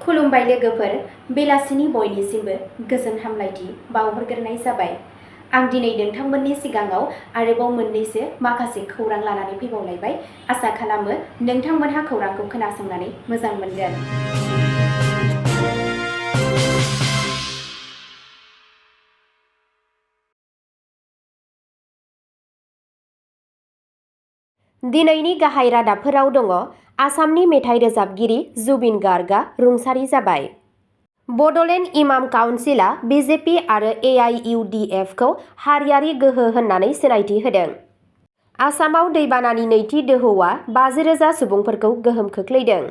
खुलुमबाय लोगोफोर, बेलासिनि बयनिसिमबो गोजोन हामलायथि बावहरग्रोनाय जाबाय। आं दिनै नोंथांमोननि सिगाङाव आरोबाव मोननैसो माखासे खौरां लानानै फैबावलायबाय। आसा खालामो नोंथांमोनहा खौरांखौ खोनासंनानै मोजां मोनगोन। दिनैनि गाहाय रादाबफोराव दङ। आसामनि मेथाइ रोजाबगिरि जुबिन गार्गआ रुंसारि जाबाय। बड'लेण्ड इमाम काउन्सिलआ बिजेपि आरो एआइइउडिएफखौ हारियारि गोहो होननानै सिनायथि होदों। आसामाव दैबानानि नैथि दोहौआ 50,000 सुबुंफोरखौ गोहोम खोख्लैदों।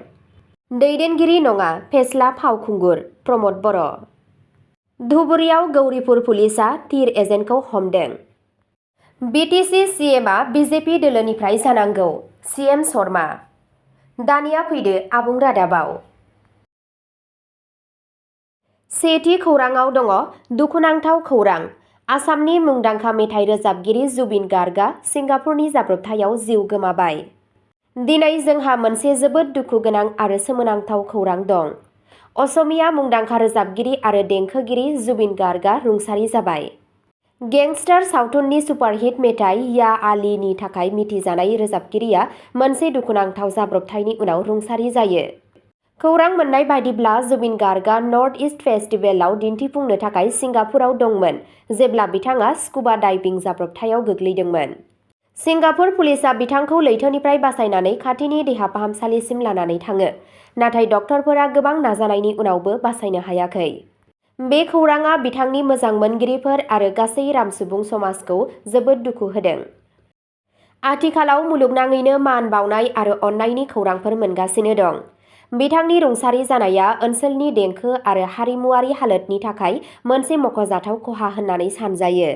दैदेनगिरि नङा, फेस्ला फावखुंगुर प्रमद बर'। धुबुरीयाव गौरिपुर पुलिसआ तिर एजेन्टखौ हमदों। बिटिसि सिएमआ बिजेपि दोलोनिफ्राय जानांगौ, सिएम शर्मा। दानिया फैदो आबुं रादाबाव। सेथि खौराङाव दङ दुखुनांथाव खौरां। आसामनि मुंदांखा मेथाइ रोजाबगिरि जुबिन गार्गआ सिंगापुरनि जाब्रबथायाव जिउ गोमाबाय। दिनै जोंहा मोनसे जोबोद दुखु गोनां आरो सोमोनांथाव खौरां दं। असमिया मुंदांखा रोजाबगिरि आरो देंखोगिरि जुबिन गार्गआ रुंसारि जाबाय। गेंस्टार सावथुननि सुपारहिट मेथाइ या आलीनि थाखाय मिथिजानाय रोजाबगिरिया मोनसे दुखुनांथाव जाब्रबथायनि उनाव रुंसारि जायो। खौरां मोननाय बायदिब्ला जुबिन गार्गआ नर्थ इस्ट फेस्टिभेलाव दिन्थिफुंनो थाखाय सिंगापुराव दंमोन जेब्ला बिथाङा स्कुबा डाइभिं जाब्रबथायाव गोग्लैदोंमोन। सिंगापुर पुलिसआ बिथांखौ लैथोनिफ्राय बासायनानै खाथिनि देहा फाहामसालिसिम लानानै थाङो, नाथाय डक्टरफोरा गोबां नाजानायनि उनावबो बासायनो हायाखै। बे खौराङा बिथांनि मोजां मोनगिरिफोर आरो गासै राम सुबुं समाजखौ जोबोद दुखु होदों। आथिखालाव मुलुगनाङैनो मान बावनाय आरो अननायनि खौरांफोर मोनगासिनो दं। बिथांनि रुंसारि जानाया ओनसोलनि देंखो आरो हारिमुआरि हालोदनि थाखाय मोनसे मख'जाथाव खहा होननानै सानजायो।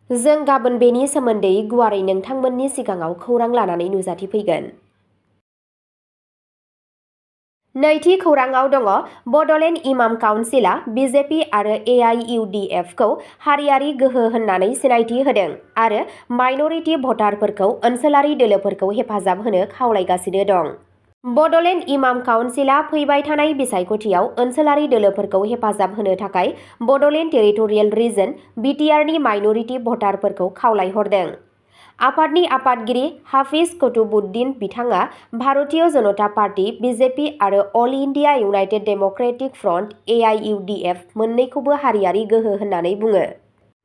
जों गाबोन बेनि सोमोन्दै गुवारै नोंथांमोननि सिगाङाव खौरां लानानै नुजाथिफैगोन। नैथि खौराङाव दङ बड'लेण्ड इमाम काउन्सिलआ बिजेपि आरो एआइइउडिएफखौ हारियारि गोहो होननानै सिनायथि होदों आरो माइनरिटि भटारफोरखौ ओनसोलारि दोलोफोरखौ हेफाजाब होनो खावलायगासिनो दं। बड'लेण्ड इमाम काउन्सिलआ फैबाय थानाय बिसायख'थियाव ओनसोलारि दोलोफोरखौ हेफाजाब होनो थाखाय बड'लेण्ड टेरिटरियेल रिजन बिटिआरनि माइनरिटि भटारफोरखौ खावलायहरदों। आफादनि आफादगिरि हाफिज कुतुबुद्दिन बिथाङा भारतीय जनता पार्टी बिजेपि आरो All India United Democratic Front AIUDF मोन्नैखौबो हारियारि गोहो होननानै बुङो।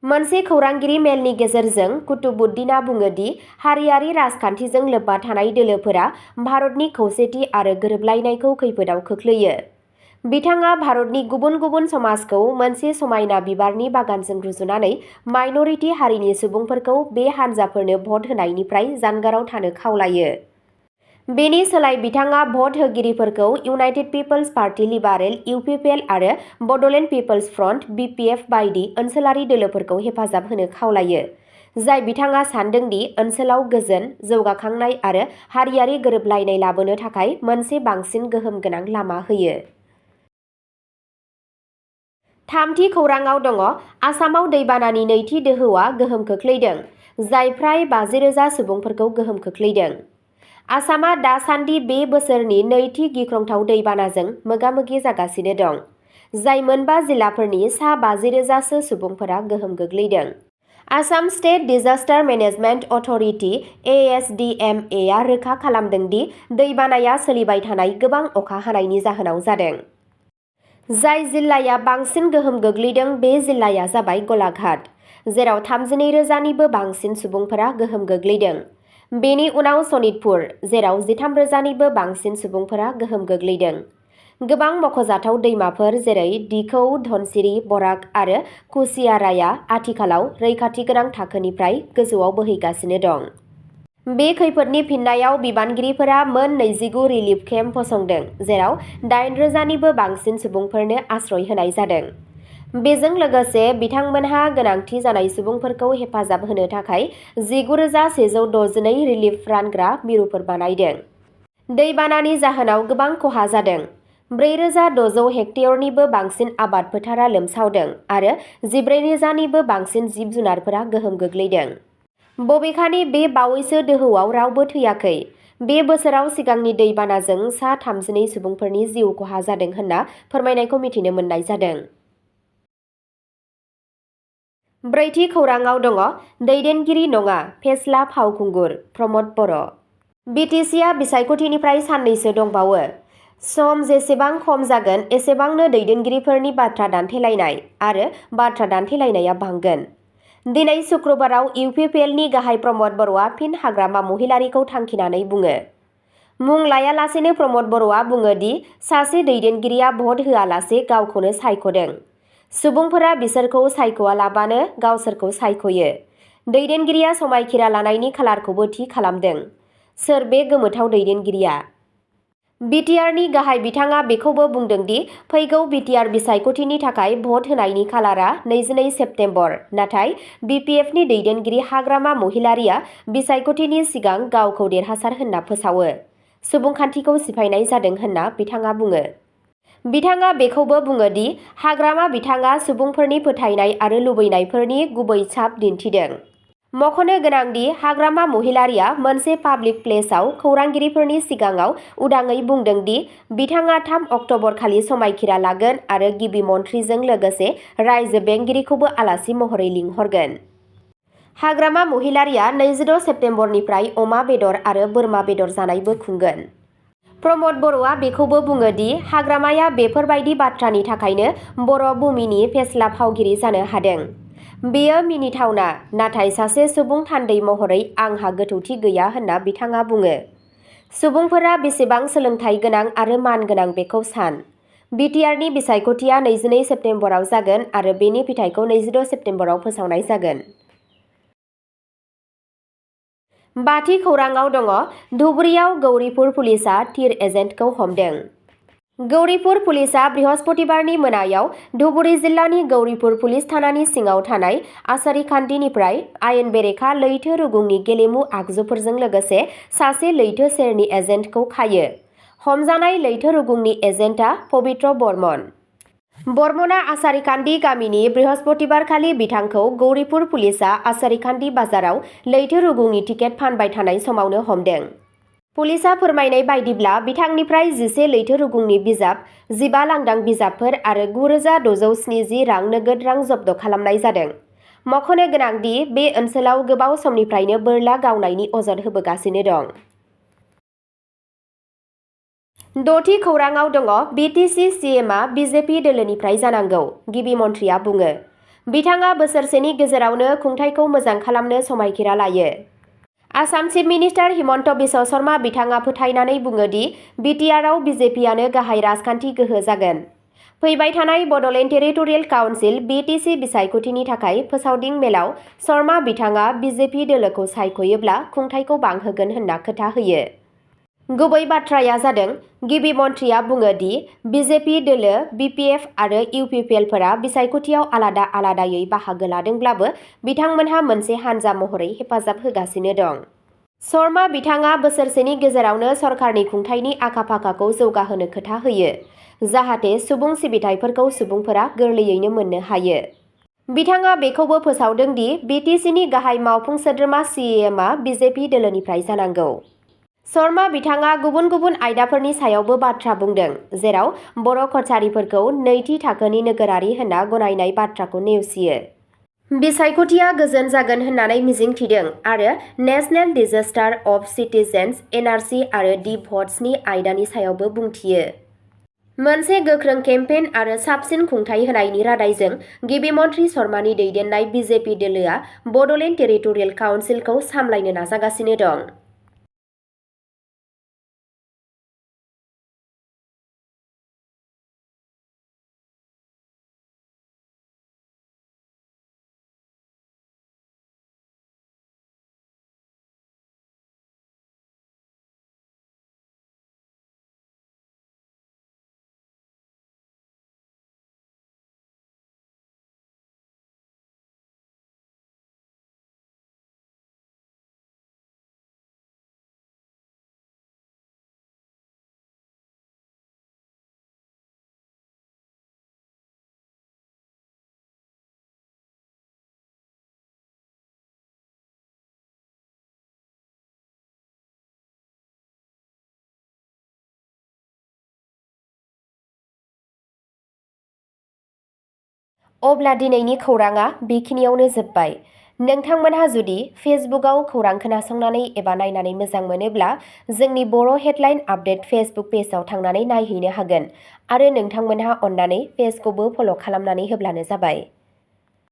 मोनसे खौरांगिरि मेलनि गेजेरजों कुतुबुद्दिना बुङो दि हारियारि राजखान्थिजों लोब्बा थानाय दोलोफोरा भारतनि खौसेथि आरो गोरोबलायनायखौ खैफोदाव खोख्लैयो। बिथाङा भारतनि गुबुन गुबुन समाजखौ मोनसे समायना बिबारनि बागानजों रुजुनानै माइनरिटि हारिनि सुबुंफोरखौ बे हानजाफोरनो भट होनायनिफ्राय जानगाराव थानो खावलायो। बेनि सोलाय बिथाङा भट होगिरिफोरखौ United People's Party Liberal UPPL आरो बड'लेण्ड पिपल्स फ्रन्ट बिपिएफ बायदि ओनसोलारि दोलोफोरखौ हेफाजाब होनो खावलायो, जाय बिथाङा सान्दों दि ओनसोलाव गोजोन, जौगाखांनाय आरो हारियारि गोरोबलायनाय लाबोनो थाखाय मोनसे बांसिन गोहोम गोनां लामा होयो। थामथि खौराङाव दङ आसामाव दैबानानि नैथि दोहौआ गोहोम खोख्लैदों, जाय फ्राय 50,000 सुबुंफोरखौ गोहोम खोख्लैदों। आसामा दासान्दि बे बोसोरनि नैथि गिख्रंथाव दैबानाजों मोगा-मोगि जागासिनो दं, जाय मोनबा जिल्लाफोरनि सा 50,000 सुबुंफोरा गोहोम गोग्लैदों। Assam state disaster management authority (ASDMA) आ रोखा खालामदों दि दैबानाया सोलिबाय थानाय गोबां अखा हानायनि जाहोनाव जादों। जाय जिल्लाया बांसिन गोहोम गोग्लैदों बे जिल्लाया जाबाय गलाघाट, जेराव 32,000निबो बांसिन सुबुंफोरा गोहोम गोग्लैदों। बेनि उनाव सनितपुर, जेराव 13,000निबो बांसिन सुबुंफोरा गोहोम गोग्लैदों। गोबां मख'जाथाव दैमाफोर जेरै दिखौ, धनसिरि, बराक आरो कुशियाराया आथिखालाव रैखाथि गोनां थाखोनिफ्राय गोजौआव बोहैगासिनो दं। बे खैफोदनि फिननायाव बिबानगिरिफोरा मोन 29 रिलिफ केम्प फसंदों, जेराव 8,000निबो बांसिन सुबुंफोरनो आश्रय होनाय जादों। बेजों लोगोसे बिथांमोनहा गोनांथि जानाय सुबुंफोरखौ हेफाजाब होनो थाखाय 19,162 रिलिफ रानग्रा मिरुफोर बानायदों। दैबानानि जाहोनाव गोबां खहा जादों। 4,600 हेक्टेयरनिबो बांसिन आबाद फोथारा लोमसावदों आरो 14,000निबो बांसिन जिब-जुनारफोरा गोहोम गोग्लैदों। बबेखानि बे बावैसो दोहौआव रावबो थैयाखै। बे बोसोराव सिगांनि दैबानाजों सा 32 सुबुंफोरनि जिउ खहा जादों होनना फोरमायनायखौ मिथिनो मोननाय जादों। ब्रैथि खौराङाव दङ दैदेनगिरि नङा फेस्ला फावखुंगुर प्रमद बर'। बिटिसिआ बिसायख'थिनिफ्राय साननैसो दंबावो। सम जेसेबां खम जागोन एसेबांनो दैदेनगिरिफोरनि बाथ्रा दान्थेलायनाय आरो बाथ्रा दान्थेलायनाया बांगोन। दिनै सुक्रुबाराव इउपिपिएलनि गाहाय प्रमद बर'आ फिन हाग्रामा महिलारिखौ थांखिनानै बुङो। मुं लायालासेनो प्रमद बर'आ बुङो दि सासे दैदेनगिरिया भट होआलासे गावखौनो सायख'दों। सुबुंफोरा बिसोरखौ सायख'आलाबानो गावसोरखौ सायख'यो। दैदेनगिरिया समायखिरा लानायनि खालारखौबो थि खालामदों। सोर बे गोमोथाव दैदेनगिरिया? बिटिआरनि गाहाय बिथाङा बेखौबो बुंदों दि फैगौ बिटिआर बिसायख'थिनि थाखाय भट होनायनि खालारा 22 सेप्तेम्बर, नाथाय बिपिएफनि दैदेनगिरि हाग्रामा महिलारिया बिसायख'थिनि सिगां गावखौ देरहासार होनना फोसावो। सुबुंखान्थिखौ सिफायनाय जादों होनना बिथाङा बुङो। बिथाङा बेखौबो बुङो दि हाग्रामा बिथाङा सुबुंफोरनि फोथायनाय आरो लुबैनायफोरनि गुबै छाप दिन्थिदों। मख'नो गोनांदि हाग्रामा महिलारिया मोनसे पाब्लिक प्लेसआव खौरांगिरिफोरनि सिगाङाव उदाङै बुंदों दि बिथाङा 3 अक्ट'बर खालि समायखिरा लागोन आरो गिबि मन्थ्रिजों लोगोसे रायजो बेंगिरिखौबो आलासि महरै लिंहरगोन। हाग्रामा महिलारिया 26 सेप्तेम्बरनिफ्राय अमा बेदर आरो बोरमा बेदर जानायबो खुंगोन। प्रमद बर'आ बेखौबो बुङो दि हाग्रामाया बेफोरबायदि बाथ्रानि थाखायनो बर' भुमिनि फेस्ला फावगिरि जानो हादों। बेयो मिनिथावना, नाथाय सासे सुबुं थान्दै महरै आंहा गोथौथि गैया होनना बिथाङा बुङो। सुबुंफोरा बेसेबां सोलोंथाइ गोनां आरो मान गोनां बेखौ सान। बिटिआरनि बिसायख'थिया 22 सेप्तेम्बराव जागोन आरो बेनि फिथायखौ 26 सेप्तेम्बराव फोसावनाय जागोन। बाथि खौराङाव दङ धुबुरीयाव गौरीपुर पुलिसआ टिर एजेन्टखौ हमदों। गौरीपुर पुलिसआ बृहस्पतिबारनि मोनायाव धुबुरी जिल्लानि गौरीपुर पुलिस थानानि सिङाव थानाय आसारिखान्दिनिफ्राय आयेन बेरेखा लैथो रुगुंनि गेलेमु आगजुफोरजों लोगोसे सासे लैथो सेरनि एजेन्टखौ खायो। हमजानाय लैथो रुगुंनि एजेन्टआ पबित्र बर्मन। बर्मनआ आसारिखान्दी गामिनि बृहस्पतिबारखालि बिथांखौ गौरीपुर पुलिसआ आसारिखान्दी बाजाराव लैथो रुगुंनि टिकेट फानबाय थानाय समावनो हमदों। पुलिसआ फोरमायनाय बायदिब्ला बिथांनिफ्राय 11 लैथो रुगुंनि बिजाब, 15 लांदां बिजाबफोर आरो 9,670 रां नोगोद रां जब्द खालामनाय जादों। मख'नो गोनांदि बे ओनसोलाव गोबाव समनिफ्रायनो बोरला गावनायनि अजद होबोगासिनो दं। द'थि खौराङाव दङ बिटिसि सिएमआ बिजेपि दोलोनिफ्राय जानांगौ, गिबि मन्थ्रिया बुङो। बिथाङा बोसोरसेनि गेजेरावनो खुंथायखौ मोजां खालामनो समायखिरा लायो। आसाम चिफ मिनिस्टार हिमन्त बिश्व शर्मा बिथाङा फोथायनानै बुङो दि बिटिआरआव बिजेपिआनो गाहाय राजखान्थि गोहो जागोन। फैबाय थानाय बड'लेण्ड टेरिटरियेल काउन्सिल बिटिसि बिसायख'थिनि थाखाय फोसावदिं मेलाव शर्मा बिथाङा बिजेपि दोलोखौ सायख'योब्ला खुंथायखौ बांहोगोन होनना खोथा होयो। गुबै बाथ्राया जादों गिबि मन्थ्रिया बुङो दि बिजेपि दोलो, बिपिएफ आरो इउपिपिएलफोरा बिसायख'थियाव आलादा आलादायै बाहागो लादोंब्लाबो बिथांमोनहा मोनसे हानजा महरै हेफाजाब होगासिनो दं। शर्मा बिथाङा बोसोरसेनि गेजेरावनो सरकारनि खुंथायनि आखा-फाखाखौ जौगाहोनो खोथा होयो, जाहाथे सुबुं सिबिथाइफोरखौ सुबुंफोरा गोरलैयैनो मोननो हायो। बिथाङा बेखौबो फोसावदों दि बिटिसिनि गाहाय मावफुं सोद्रोमा सिएमआ बिजेपि दोलोनिफ्राय जानांगौ। शर्मा बिथाङा गुबुन गुबुन आयदाफोरनि सायावबो बाथ्रा बुंदों, जेराव बर' कचारिफोरखौ नैथि थाखोनि नोगोरारि होनना गनायनाय बाथ्राखौ नेवसियो। बिसायख'थिया गोजोन जागोन होननानै मिजिंथिदों आरो national register of citizens NRC आरो दि भटसनि आयदानि सायावबो बुंथियो। मोनसे गोख्रों केम्पेइन आरो साबसिन खुंथाय होनायनि रादायजों गिबि मन्थ्रि शर्मानि दैदेननाय बिजेपि दोलोआ बड'लेण्ड टेरिटरियेल काउन्सिलखौ सामलायनो नाजागासिनो दं। अब्ला दिनैनि खौराङा बेखिनियावनो जोब्बाय। नोंथांमोनहा जुदि फेसबुकआव खौरां खोनासंनानै एबा नायनानै मोजां मोनोब्ला जोंनि बर' हेडलाइन आपडेट फेसबुक पेजआव थांनानै नायहैनो हागोन आरो नोंथांमोनहा अन्नानै पेजखौबो फल' खालामनानै होब्लानो जाबाय।